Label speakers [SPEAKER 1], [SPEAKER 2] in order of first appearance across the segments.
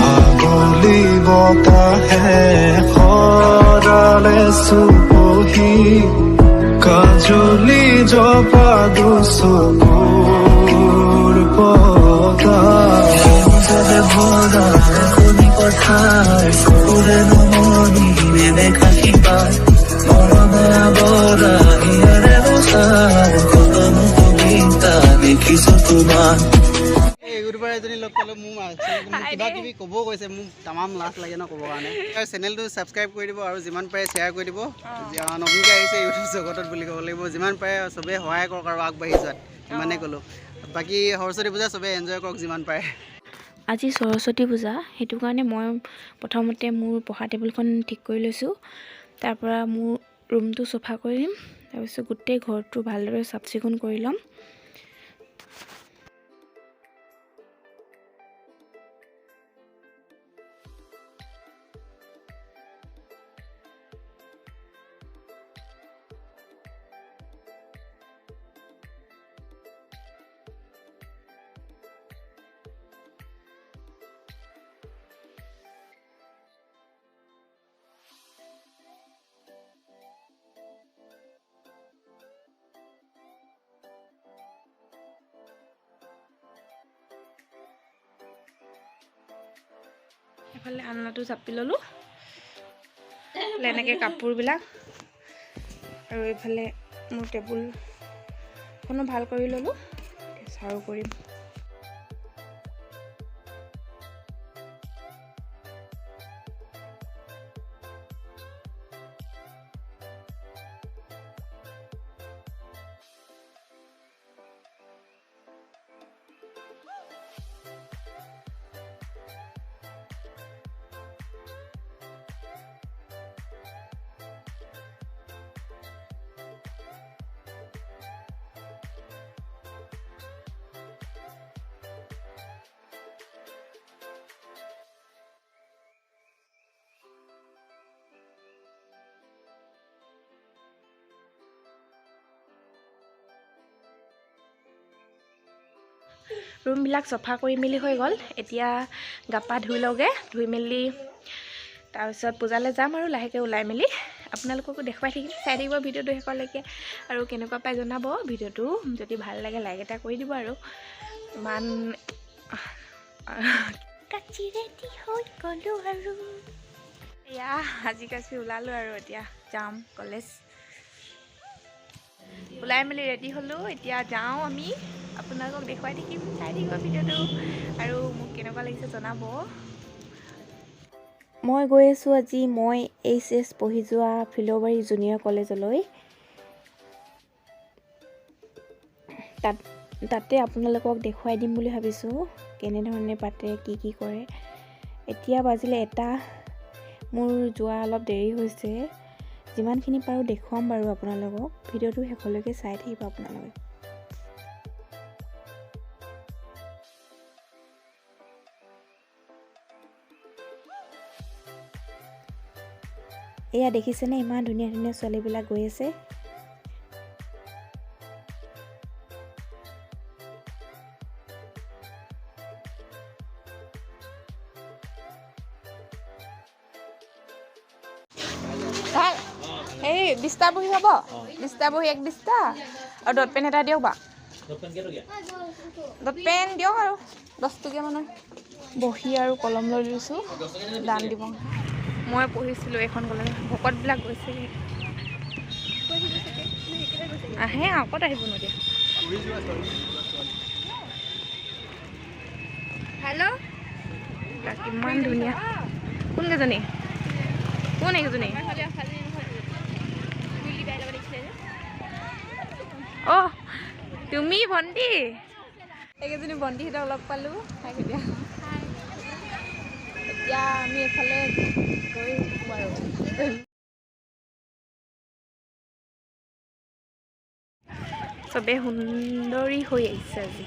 [SPEAKER 1] আগলি বতাহে সৰালে চুপহি, কাজলি জপা দুচকুৰ পতা ভৰা শুনি পথাৰ চকুৰে নুমনি নেদেখা সিপাৰ, মৰমে আৱৰা হিয়াৰে বচাৰ কতনো কবিতা দেখিছো তোমাৰ।
[SPEAKER 2] এই ইউটিউবাৰ এজনী লগ পালোঁ। মোৰ মোক কিবা কিবি ক'বও কৈছে, মোক তামাম লাজ লাগে ন ক'বৰ কাৰণে। আৰু চেনেলটো ছাবস্ক্ৰাইব কৰি দিব আৰু যিমান পাৰে শ্বেয়াৰ কৰি দিব। নতুনকৈ আহিছে ইউটিউব জগতত বুলি ক'ব লাগিব। যিমান পাৰে চবেই সহায় কৰক আৰু আগবাঢ়ি যোৱাত, ইমানেই ক'লোঁ। বাকী সৰস্বতী পূজা চবেই এনজয় কৰক যিমান পাৰে।
[SPEAKER 3] আজি সৰস্বতী পূজা, সেইটো কাৰণে মই প্ৰথমতে মোৰ পঢ়া টেবুলখন ঠিক কৰি লৈছোঁ। তাৰপৰা মোৰ ৰুমটো চফা কৰিম, তাৰপিছত গোটেই ঘৰটো ভালদৰে চাফ চিকুণ কৰি ল'ম। এফালে আলনাটো জাপি ল'লোঁ, এনেকৈ কাপোৰবিলাক, আৰু এইফালে মোৰ টেবুলখনো ভাল কৰি ল'লোঁ। ঝাৰু কৰিম। ৰুমবিলাক চফা কৰি মেলি হৈ গ'ল। এতিয়া গা পা ধুই লওঁগৈ, ধুই মেলি তাৰপিছত পূজালৈ যাম আৰু লাহেকৈ ওলাই মেলি আপোনালোককো দেখুৱাই থাকিম। চাই থাকিব ভিডিঅ'টো শেষলৈকে আৰু কেনেকুৱা পাই জনাব। ভিডিঅ'টো যদি ভাল লাগে লাইক এটা কৰি দিব। আৰু ইমান কাচি ৰেডি হৈ গ'লোঁ আৰু এয়া সাজি কাচি ওলালোঁ আৰু এতিয়া যাম কলেজ। ওলাই মেলি ৰেডি হ'লোঁ, এতিয়া যাওঁ আমি। আপোনালোকক দেখুৱাই থাকিম, চাই থাকিব ভিডিঅ'টো আৰু মোক কেনেকুৱা লাগিছে জনাব। মই গৈ আছোঁ আজি মই এইচ এছ পঢ়ি যোৱা ফিল'বাৰী জুনিয়ৰ কলেজলৈ। তাতে আপোনালোকক দেখুৱাই দিম বুলি ভাবিছোঁ কেনেধৰণে পাতে, কি কি কৰে। এতিয়া বাজিলে 1টা, মোৰ যোৱা অলপ দেৰি হৈছে। যিমানখিনি পাৰোঁ দেখুৱাম বাৰু আপোনালোকক, ভিডিঅ'টো শেষলৈকে চাই থাকিব আপোনালোকে। এয়া দেখিছেনে ইমান ধুনীয়া ধুনীয়া ছোৱালীবিলাক গৈ আছে।
[SPEAKER 4] এই 20টা বহী হ'ব, 20টা বহী এক 20টা আৰু ডট পেন এটা দিয়ক বা ডট পেন দিয়ক আৰু 10 টকীয়া মানৰ বহী আৰু কলম লৈ লৈছোঁ দান দিব। মই পঢ়িছিলোঁ এইখন কলেজ, ভকতবিলাক গৈছেগৈ, আহে ক'ত আহিব নদিয়া। হেল্ল' কিমান ধুনীয়া, কোনকেইজনী, কোন এইকেইজনী? অ' তুমি ভণ্টি, এইকেইজনী ভণ্টিহঁতক লগ পালোঁ। এতিয়া আমি এইফালে গৈ থাকোঁ আৰু চবেই সুন্দৰী হৈ আহিছে আজি।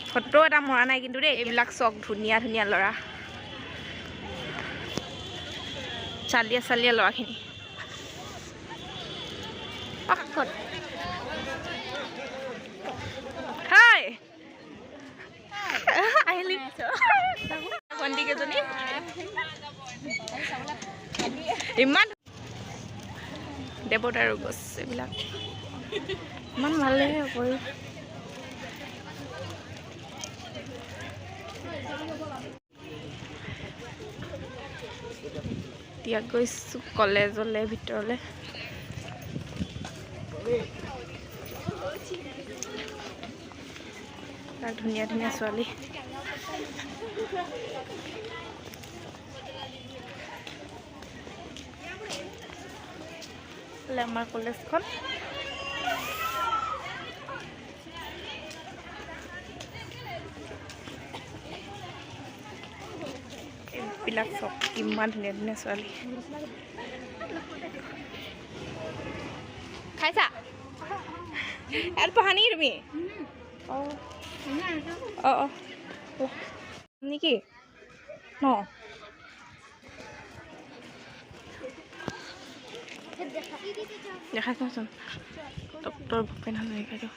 [SPEAKER 4] ফটো এটা মৰা নাই কিন্তু দেই। এইবিলাক চক ধুনীয়া ধুনীয়া ল'ৰা, চালিয়া চালিয়া ল'ৰাখিনি। হাই। আহিলি ভণ্টিকেইজনী ইমান দেৱদাৰু গছ এইবিলাক ইমান ভাল লাগে কৰি। এতিয়া গৈছোঁ কলেজলৈ ভিতৰলৈ। ধুনীয়া ধুনীয়া ছোৱালী। আমাৰ কলেজখন এইবিলাক চব কিমান ধুনীয়া ধুনীয়া ছোৱালী। খাইছা ইয়াত পঢ়া নেকি তুমি? অঁ অঁ অঁ নেকি ন? দেখাইছোন ডক্টৰ ভূপেন হাজৰিকাটো।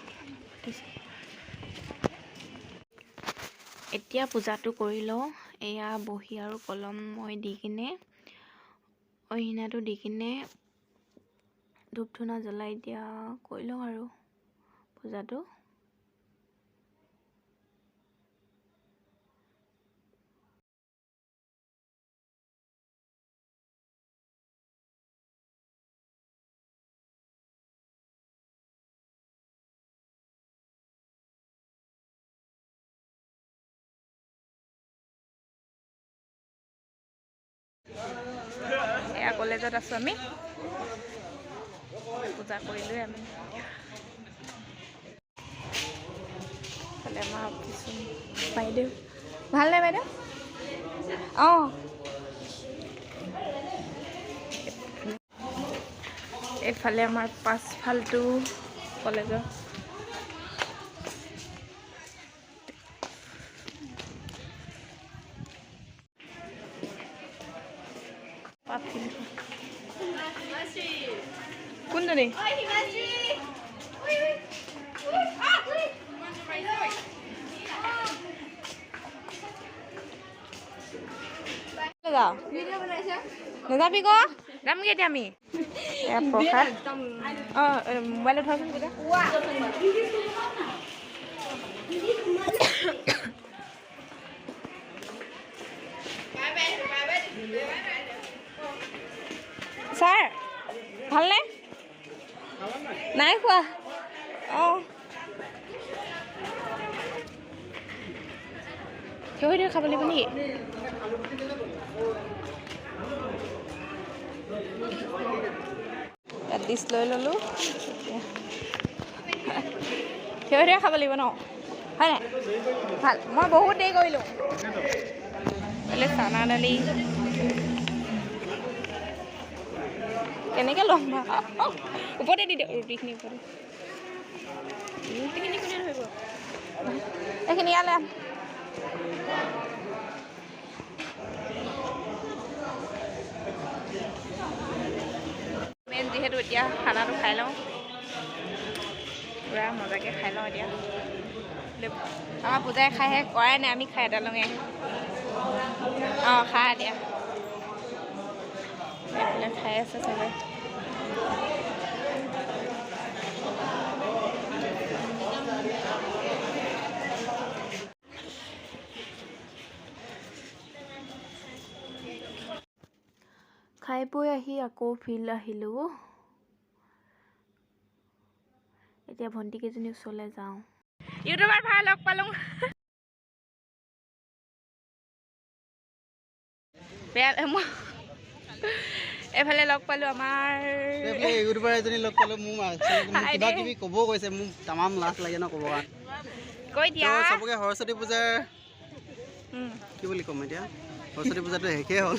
[SPEAKER 5] এতিয়া পূজাটো কৰি লওঁ। এয়া বহী আৰু কলম মই দি কিনে অহিনাটো দি কিনে ধূপ ধূনা জ্বলাই দিয়া কৰি লওঁ আৰু পূজাটো।
[SPEAKER 4] এয়া কলেজত আছোঁ আমি, পূজা কৰিলোৱে আমি। আমাৰ অফিচ বাইদেউ ভালনে বাইদেউ? অঁ এইফালে আমাৰ পাছফালটো কলেজৰ। কোনজনী? নাযাবি ক, যামগৈ এতিয়া আমি। প্ৰসাদ অঁ মোবাইলত ধৰচোন পূজা। ছাৰ ভালনে? নাই খোৱা। অঁ থিয় হৈ খাব লাগিব নেকি? ইয়াত ডিছ লৈ ল'লোঁ, থিয় হৈ খাব লাগিব ন? হয় নাই ভাল? মই বহুত দেৰি কৰিলোঁ। বোলে চানা দালি কেনেকৈ ল'ম বাৰু? ওপৰতে দি দিয়ক ৰুটিখিনি, ওপৰতে ৰুটিখিনি কোনে ধৰিব? এইখিনি ইয়ালৈ আন। মেইন যিহেতু এতিয়া খানাটো খাই লওঁ, পূৰা মজাকৈ খাই লওঁ এতিয়া। আমাৰ পূজাই খাইহে কৰাই নাই, আমি খাই এটা লওঁগে। অঁ খা এতিয়া, এইফালে খাই আছে চবে।
[SPEAKER 5] খাই বৈ আহি আকৌ ফিল্ড আহিলোঁ। এতিয়া ভণ্টিকেইজনীৰ ওচৰলৈ যাওঁ।
[SPEAKER 4] ইউটিউবাৰ ভাই লগ পালোঁ। বেয়া মই এইফালে লগ পালোঁ আমাৰ
[SPEAKER 2] ইউটিউবাৰ এজনী লগ পালোঁ। মোৰ কিবা কিবি ক'ব কৈছে, মোক তামাম লাজ লাগে ন ক'ব কাৰণে।
[SPEAKER 4] কৈ দিয়া
[SPEAKER 2] চবকে সৰস্বতী পূজাৰ কি বুলি ক'ম এতিয়া, সৰস্বতী পূজাটো শেষেই হ'ল।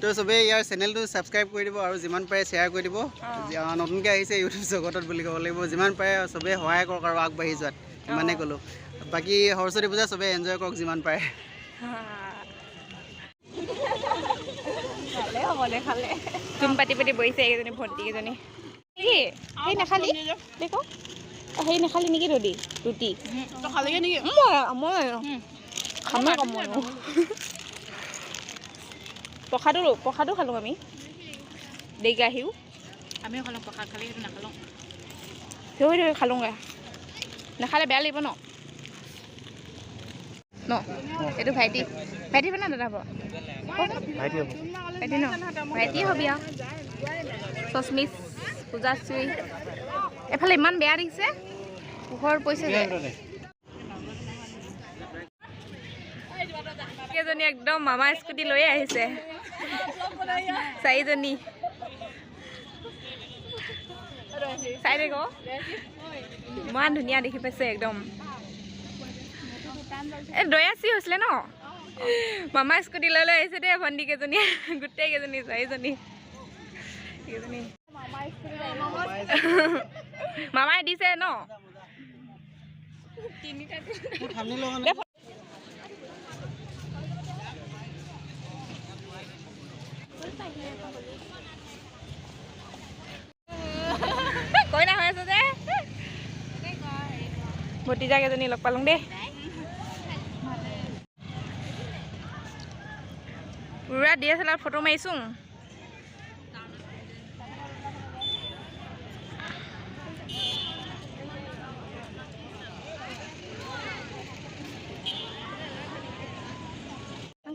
[SPEAKER 2] তো চবেই ইয়াৰ চেনেলটো ছাবস্ক্ৰাইব কৰি দিব আৰু যিমান পাৰে শ্বেয়াৰ কৰি দিব। নতুনকৈ আহিছে ইউটিউব জগতত বুলি ক'ব লাগিব, যিমান পাৰে চবেই সহায় কৰক আৰু আগবাঢ়ি যোৱাত, ইমানেই ক'লোঁ। বাকী সৰস্বতী পূজা চবেই এনজয় কৰক যিমান পাৰে।
[SPEAKER 4] জুম পাতি পাতি বহিছে এইকেইজনী ভণ্টিকেইজনী। কি সেই নাখালি দেখো? হেৰি নাখালি নেকি তহঁতি ৰুটি? মই খামেই কম মই। প্ৰসাদো খালোঁ আমি দেৰিকৈ আহিও।
[SPEAKER 3] আমিও খালোঁ প্ৰসাদ, খালি সেইটো নাখালোঁ।
[SPEAKER 4] ধৰি ধৰি খালোঁগৈ, নাখালে বেয়া লাগিব ন। ন এইটো ভাইটি, ভাইটি হ'ব না দাদা হ'ব?
[SPEAKER 2] ভাইটি হ'ব।
[SPEAKER 4] ভাইটি ন, ভাইটিয়ে হবি আৰু। চচমিচ পূজাশ্ৰী এফালে ইমান বেয়া দেখিছে, পোহৰ পৰিছে যে। কেইজনী একদম মামা স্কুটি লৈয়ে আহিছে, চাৰিজনী। চাই থাক, ইমান ধুনীয়া দেখি পাইছে একদম। এই দয়াচি হৈছিলে ন, মামা স্কুটি লৈ লৈ আহিছে দেই ভণ্টি কেইজনীয়ে, গোটেই কেইজনী চাৰিজনী। কেইজনী মামাই দিছে ন। কইনা হৈ আছে যে। ভতিজা কেইজনী লগ পালোঁ দেই। পুৰা D S L R photo মাৰিছোঁ।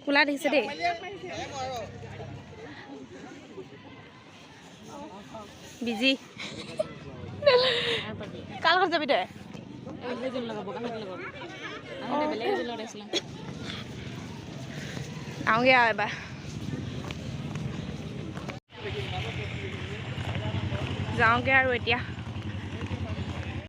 [SPEAKER 4] কোলা দেখিছে দেই। বিজি কাৰ লগত যাবি তই? আহোঁগৈ আৰু এবাৰ যাওঁগৈ আৰু এতিয়া।